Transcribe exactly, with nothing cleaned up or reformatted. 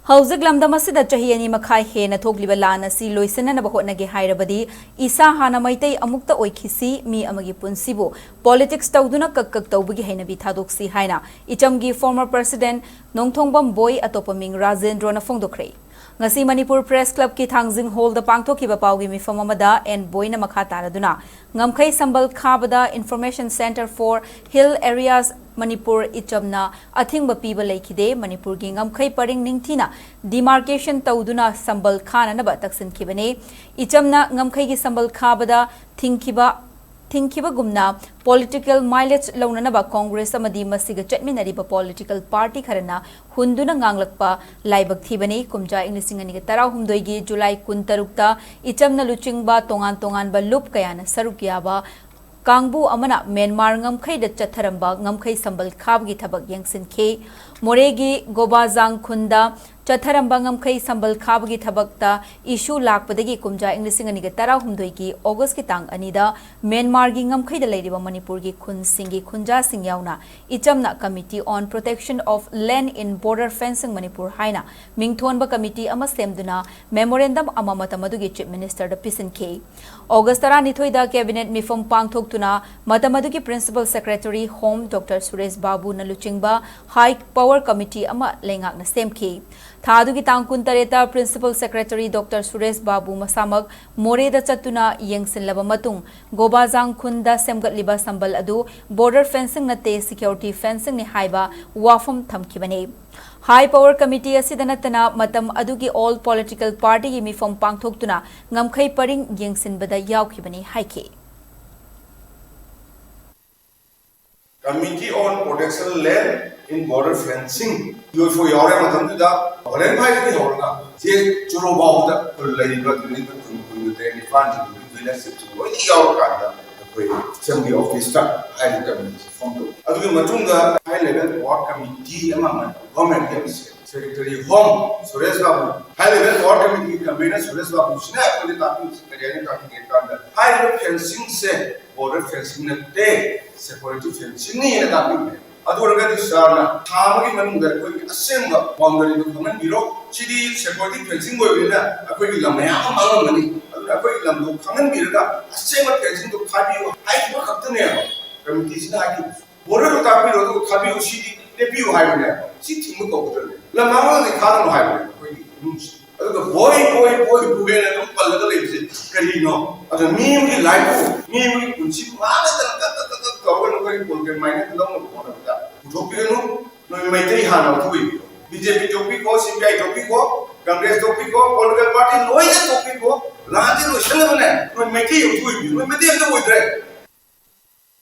ꯍꯧꯖꯤꯛ ꯂꯝꯗꯝ ꯑꯁꯤꯗ ꯆꯍꯤ ꯑꯅꯤ ꯃꯈꯥꯏ ꯍꯦꯟꯅ ꯊꯣꯛꯂꯤꯕ ꯂꯥꯟ ꯑꯁꯤ ꯂꯣꯏꯁꯤꯟꯅꯅꯕ ꯍꯣꯠꯅꯒꯦ ꯍꯥꯏꯔꯕꯗꯤ, ꯏꯁꯥ ꯍꯥꯟꯅ ꯃꯩꯇꯩ ꯑꯃꯨꯛꯇ ꯑꯣꯏꯈꯤꯁꯤ, ꯃꯤ ꯑꯃꯒꯤ ꯄꯨꯟꯁꯤꯕꯨ politics ꯇꯧꯗꯨꯅ ꯀꯛ ꯀꯛ ꯇꯧꯕꯒꯤ ꯍꯩꯅꯕꯤ ꯊꯥꯗꯣꯛꯁꯤ ꯍꯥꯏꯅ ꯏꯆꯝꯒꯤ former president ꯅꯣꯡꯊꯣꯡꯕꯝ ꯕꯣꯏ, ꯑꯇꯣꯞꯄ ꯃꯤꯡ ꯔꯥꯖꯦꯟꯗ꯭ꯔꯣꯅ ꯐꯣꯡꯗꯣꯛꯈ꯭ꯔꯦ꯫ ꯉꯁꯤ ꯃꯅꯤꯄꯨꯔ Press Club ꯀꯤ ꯊꯥꯡꯖꯤꯡ hall ꯗ ꯄꯥꯡꯊꯣꯛꯈꯤꯕ ꯄꯥꯎꯒꯤ ꯃꯤꯐꯝ ꯑꯃꯗ ꯑꯦꯟ ꯕꯣꯏꯅ ꯃꯈꯥ ꯇꯥꯔꯗꯨꯅ, ꯉꯝꯈꯩ ꯁꯝꯕꯜ ꯈꯥꯕꯗ Information Centre for Hill Areas Manipur, ꯏꯆꯝꯅ ꯑꯊꯤꯡꯕ ꯄꯤꯕ ꯂꯩꯈꯤꯗꯦ꯫ ꯃꯅꯤꯄꯨꯔꯒꯤ ꯉꯝꯈꯩ ꯄꯔꯤꯡ ꯅꯤꯡꯊꯤꯅ demarcation ꯇꯧꯗꯨꯅ ꯁꯝꯕꯜ ꯈꯥꯅꯅꯕ ꯇꯛꯁꯤꯟꯈꯤꯕꯅꯤ꯫ ꯏꯆꯝꯅ ꯉꯝꯈꯩꯒꯤ ꯁꯝꯕꯜ ꯈꯥꯕꯗ ꯊꯤꯡꯈꯤꯕ, ꯊꯤꯡꯈꯤꯕꯒꯨꯝꯅ political mileage ꯂꯧꯅꯅꯕ ꯀꯣꯡꯒ꯭ꯔꯦꯁ ꯑꯃꯗꯤ ꯃꯁꯤꯒ ꯆꯠꯃꯤꯟꯅꯔꯤꯕ political party ꯈꯔꯅ ꯍꯨꯟꯗꯨꯅ ꯉꯥꯡꯂꯛꯄ ꯂꯥꯏꯕꯛ ꯊꯤꯕꯅꯤ꯫ ꯀꯨꯝꯖꯥ ꯏꯪ ꯂꯤꯁꯤꯡ ꯑꯅꯤꯒ ꯇꯔꯥꯍꯨꯝꯗꯣꯏꯒꯤ ꯖꯨꯂꯥꯏ ꯀꯨꯟꯇꯔꯨꯛꯇ ꯏꯆꯝꯅ ꯂꯨꯆꯤꯡꯕ ꯇꯣꯉꯥꯟ ꯇꯣꯉꯥꯟꯕ ꯂꯨꯞ ꯀꯌꯥꯅ ꯁꯔꯨꯛ ꯌꯥꯕ ꯀꯥꯡꯕꯨ ꯑꯃꯅ ꯃ꯭ꯌꯥꯟꯃꯥꯔ ꯉꯝꯈꯩꯗ ꯆꯠꯊꯔꯝꯕ ꯉꯝꯈꯩ ꯁꯝꯕꯜ ꯈꯥꯕꯒꯤ ꯊꯕꯛ ꯌꯦꯡꯁꯤꯟꯈꯤ꯫ ꯃꯣꯔꯦꯒꯤ ꯒꯣꯕꯥꯖꯥꯡ ꯈꯨꯟꯗ ꯆꯠꯊꯔꯝꯕ ꯉꯝꯈꯩ ꯁꯝꯕꯜ ꯈꯥꯕꯒꯤ ꯊꯕꯛꯇ issue ꯂꯥꯛꯄꯗꯒꯤ ꯀꯨꯝꯖꯥ ꯏꯪ ꯂꯤꯁꯤꯡ ꯑꯅꯤꯒ ꯇꯔꯥꯍꯨꯝꯗꯣꯏꯒꯤ ꯑꯣꯒꯁꯀꯤ ꯇꯥꯡ ꯑꯅꯤꯗ ꯃ꯭ꯌꯥꯟꯃꯥꯔꯒꯤ ꯉꯝꯈꯩꯗ ꯂꯩꯔꯤꯕ ꯃꯅꯤꯄꯨꯔꯒꯤ ꯈꯨꯟꯁꯤꯡꯒꯤ ꯈꯨꯟꯖꯥꯁꯤꯡ ꯌꯥꯎꯅ ꯏꯆꯝꯅ Committee on Protection of Land in Border Fencing Manipur ꯍꯥꯏꯅ ꯃꯤꯡꯊꯣꯟꯕ committee ꯑꯃ ꯁꯦꯝꯗꯨꯅ memorandum ꯑꯃ ꯃꯇꯝ ꯑꯗꯨꯒꯤ Chief Minister ꯗ ꯄꯤꯁꯤꯟꯈꯤ꯫ ꯑꯣꯒꯁ ꯇꯔꯥꯅꯤꯊꯣꯏꯗ cabinet ꯃꯤꯐꯝ ꯄꯥꯡꯊꯣꯛꯇꯨꯅ ꯃꯇꯝ ꯑꯗꯨꯒꯤ Principal Secretary Home Doctor Suresh ꯕꯥꯕꯨꯅ ꯂꯨꯆꯤꯡꯕ high power committee ꯑꯃ ꯂꯩꯉꯥꯛꯅ ꯁꯦꯝꯈꯤ꯫ ꯊꯥ ꯑꯗꯨꯒꯤ ꯇꯥꯡ ꯀꯨꯟꯇꯔꯦꯠꯇ Principal Secretary Doctor ꯁꯨꯔꯦꯁ ꯕꯥꯕꯨ ꯃꯁꯥꯃꯛ ꯃꯣꯔꯦꯗ ꯆꯠꯇꯨꯅ ꯌꯦꯡꯁꯤꯜꯂꯕ ꯃꯇꯨꯡ, ꯒꯣꯕꯥꯖꯥꯡ ꯈꯨꯟꯗ ꯁꯦꯝꯒꯠꯂꯤꯕ ꯁꯝꯕꯜ ꯑꯗꯨ border fencing ꯅꯠꯇꯦ, security fencing ꯅꯤ ꯍꯥꯏꯕ ꯋꯥꯐꯝ ꯊꯝꯈꯤꯕꯅꯤ꯫ High power committee ꯑꯁꯤꯗ ꯅꯠꯇꯅ ꯃꯇꯝ ꯑꯗꯨꯒꯤ all political party ꯒꯤ ꯃꯤꯐꯝ ꯄꯥꯡꯊꯣꯛꯇꯨꯅ ꯉꯝꯈꯩ ꯄꯔꯤꯡ ꯌꯦꯡꯁꯤꯟꯕꯗ ꯌꯥꯎꯈꯤꯕꯅꯤ ꯍꯥꯏꯈꯤ꯫ Committee on Protection Land in Border Fencing, U F O ꯌꯥꯎꯔꯦ ꯃꯇꯝꯗꯨꯗ꯫ ꯍꯣꯔꯦꯟ ꯃꯥꯏꯗꯒꯤ ꯍꯧꯔꯒ ꯆꯦ ꯆꯨꯔꯣ ꯐꯥꯎꯕꯗ ꯂꯩꯔꯤꯕ ꯂꯩꯔꯤꯕ ꯈꯨꯟ ꯀꯨꯟꯒ ꯇꯔꯦꯠ ꯅꯤꯄꯥꯟꯁꯤꯡꯗꯨꯒꯤ leadership ꯁꯤꯡ ꯂꯣꯏꯅ ꯌꯥꯎꯔꯀꯥꯟꯗ ꯑꯩꯈꯣꯏ ꯏꯆꯝꯒꯤ office ꯇ ꯍꯥꯏꯔꯤꯕ committee ꯁꯤ form ꯇꯧꯏ꯫ ꯑꯗꯨꯒꯤ ꯃꯇꯨꯡꯗ high level power committee ꯑꯃ government ꯀꯤ ꯑꯃ ꯁꯦꯝꯃꯤ꯫ Secretary Home ꯁꯨꯔꯦꯁ ꯕꯥꯕꯨ, high level power committee ꯒꯤ convener ꯁꯨꯔꯦꯁ ꯕꯥꯕꯨꯁꯤꯅ ꯑꯩꯈꯣꯏꯗ ꯇꯥꯛꯄꯤꯕꯁꯤ ꯀꯔꯤ ꯍꯥꯏꯅ ꯇꯥꯛꯄꯤꯒꯦ ꯍꯥꯏ ꯀꯥꯟꯗ, ꯍꯥꯏꯔꯤꯕ fencing ꯁꯦ border fencing ꯅꯠꯇꯦ, security fencing ꯅꯤ ꯍꯥꯏꯅ ꯇꯥꯛꯄꯤꯕꯅꯦ꯫ ꯑꯗꯨ ꯑꯣꯏꯔꯒꯗꯤ ꯁꯥꯔꯅ ꯊꯥ ꯑꯃꯒꯤ ꯃꯅꯨꯡꯗ ꯑꯩꯈꯣꯏꯒꯤ ꯑꯁꯦꯡꯕ ꯕꯥꯎꯟꯗꯔꯤꯗꯨ ꯈꯪꯍꯟꯕꯤꯔꯣ꯫ ꯁꯤꯗꯤ ꯁꯦꯀ꯭ꯌꯨꯔꯤꯇꯤ ꯐꯦꯟꯁꯤꯡ ꯑꯣꯏꯕꯅꯤꯅ ꯑꯩꯈꯣꯏꯒꯤ ꯂꯝ ꯃꯌꯥꯝ ꯑꯃ ꯃꯥꯡꯂꯝꯒꯅꯤ꯫ ꯑꯗꯨꯅ ꯑꯩꯈꯣꯏꯒꯤ ꯂꯝꯗꯨ ꯈꯪꯍꯟꯕꯤꯔꯒ ꯑꯁꯦꯡꯕ ꯐꯦꯟꯁꯤꯡꯗꯨ ꯈꯥꯕꯤꯌꯨ ꯍꯥꯏꯈꯤꯕ ꯈꯛꯇꯅꯦꯕ ꯀꯃꯤꯇꯤꯁꯤꯅ ꯍꯥꯏꯈꯤꯕꯁꯨ꯫ ꯕꯣꯔꯗꯔꯗꯨ ꯇꯥꯛꯄꯤꯔꯣ ꯑꯗꯨꯒ ꯈꯥꯕꯤꯌꯨ, ꯁꯤꯗꯤ ꯂꯦꯞꯄꯤꯌꯨ ꯍꯥꯏꯕꯅꯦꯕ꯫ ꯁꯤ ꯊꯤꯡꯕ ꯀꯧꯒꯗ꯭ꯔꯅꯦ? ꯂꯝ ꯃꯥꯡꯂꯒꯗꯤ ꯈꯥꯒꯅꯨ ꯍꯥꯏꯕꯅꯦ ꯑꯩꯈꯣꯏꯒꯤ ꯏꯃꯨꯡꯁꯤꯗ꯫ ꯑꯗꯨꯒ ꯕꯣꯏ ꯕꯣꯏ ꯕꯣꯏ ꯕꯣꯏꯅ ꯑꯗꯨꯝ ꯄꯜꯂꯒ ꯂꯩꯕꯁꯦ ꯀꯔꯤꯅꯣ? ꯑꯗꯣ ꯃꯤ ꯑꯃꯒꯤ ꯂꯥꯏꯐꯄꯨ, ꯃꯤ ꯑꯃꯒꯤ ꯄꯨꯟꯁꯤꯕꯨ ꯃꯥꯡꯉꯗꯅ ꯀꯛ ꯀꯛ ꯀꯛ ꯀꯛ ꯇꯧꯔꯒ ꯅꯈꯣꯏꯒꯤ ꯀꯣꯜꯒꯦꯠ ꯃꯥꯏꯅꯦꯠꯇ ꯂꯧꯅꯕ ꯍꯣꯠꯅꯕꯗ ꯄꯨꯊꯣꯛꯄꯤꯒꯅꯨ꯫ ꯅꯣꯏ ꯃꯩꯇꯩ ꯍꯥꯟꯅ ꯂꯧꯊꯣꯛꯄꯤꯈꯣ꯫ ꯕꯤ ꯖꯦ ꯄꯤ ꯇꯣꯛꯄꯤꯈꯣ, ꯁꯤ ꯄꯤ ꯑꯥꯏ ꯇꯣꯛꯄꯤꯈꯣ, ꯀꯪꯒ꯭ꯔꯦꯁ ꯇꯣꯛꯄꯤꯈꯣ, ꯄꯣꯂꯤꯇꯤꯀꯦꯜ ꯄꯥꯔꯇꯤ ꯂꯣꯏꯅ ꯇꯣꯛꯄꯤꯈꯣ꯫ ꯂꯥꯟꯁꯦ ꯂꯣꯏꯁꯤꯜꯂꯒꯅꯦ ꯅꯣꯏ ꯃꯩꯇꯩ ꯑꯃ ꯑꯣꯏꯕꯤꯌꯨ꯫ ꯅꯣꯏ ꯃꯩꯇꯩ ꯑꯝꯇ ꯑꯣꯏꯗ꯭ꯔꯦ꯫